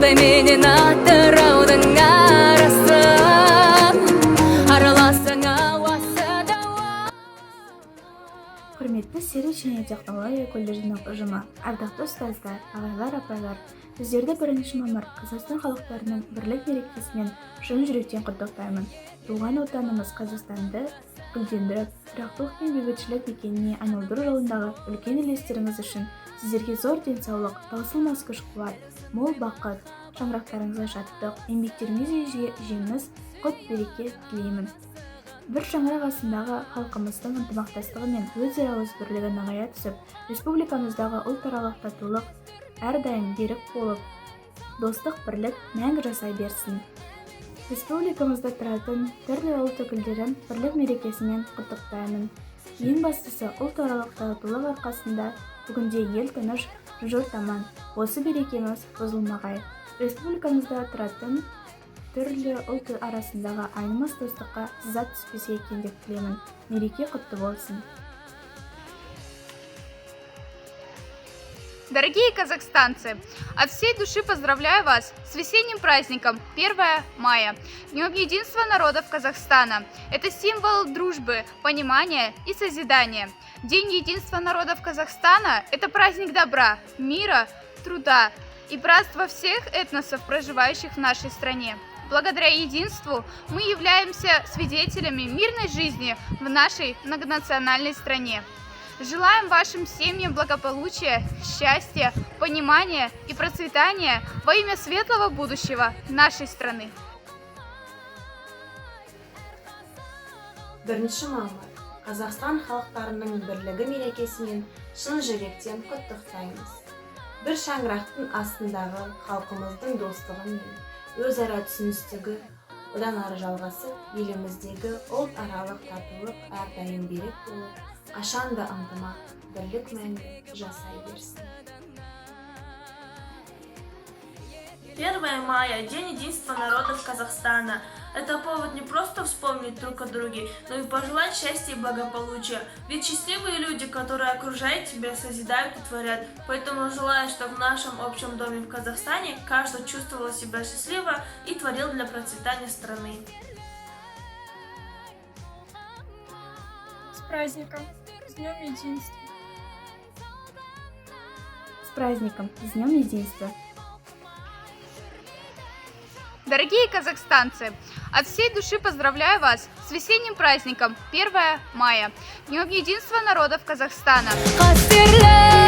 Алтай менен Атыраудың арасын араласаң, ауасы дауа. Құрметті Сервис және технология колледжінің ұжымы, ардақты ұстаздар, ағайлар, апайлар, сіздерді 1 мамыр, Қазақстан халықтарының бірлік мерекесімен шын жүректен құттықтаймын. Туған отанымыз Қазақстанды гүлдендіріп, тұрақтылық пен бейбітшілік мекеніне айналдыру жолындағы үлкен үлестеріңіз үшін сіздерге зор денсаулық, таусылмас күш қуат, мол бақыт, шаңырақтарыңызға шаттық, еңбектеріңізге жеміс, құт береке тілеймін. Бір шаңырақ астындағы халқымыздың ынтымақтастығы мен өзара ауызбірлігі нығая түсіп, республикамыздағы ұлтаралық татулық әрдайым берік болып, достық, бірлік мәңгі жасай берсін. Республикамызда тұратын түрлі ұлт өкілдерін бірлік мерекесімен құттықтаймын. Ең бастысы, ұлтаралық татулық арқасында бүгінде ел тыныш, жұрт аман. Осы берекеміз бұзылмағай. Республикамызда тұратын түрлі ұлт арасындағы айнымас достыққа сызат түспесе екен деп тілеймін. Мереке құтты болсын! Дорогие казахстанцы, от всей души поздравляю вас с весенним праздником 1 мая, Днем Единства народов Казахстана. Это символ дружбы, понимания и созидания. День Единства народов Казахстана – это праздник добра, мира, труда и братства всех этносов, проживающих в нашей стране. Благодаря единству мы являемся свидетелями мирной жизни в нашей многонациональной стране. Желаем вашим семьям благополучия, счастья, понимания и процветания во имя светлого будущего нашей страны. 1 мамыр, Қазақстан халықтарының бірлігі мерекесімен шын жүректен құттықтаймыз. Бір шаңырақтың астындағы халқымыздың достығы мен өзара түсіністігі одан ары жалғасып, еліміздегі ұлтаралық татулық әрдайым берік болып, қашанда ынтымақ, бірлік мәңгі жасай берсін. 1 мая – День единства народов Казахстана. Это повод не просто вспомнить друг о друге, но и пожелать счастья и благополучия. Ведь счастливые люди, которые окружают тебя, созидают и творят. Поэтому желаю, чтобы в нашем общем доме в Казахстане каждый чувствовал себя счастливо и творил для процветания страны. С праздником! С Днем Единства! С праздником! С Днем Единства! Дорогие казахстанцы, от всей души поздравляю вас с весенним праздником 1 мая, Днем Единства народов Казахстана. Қастерлі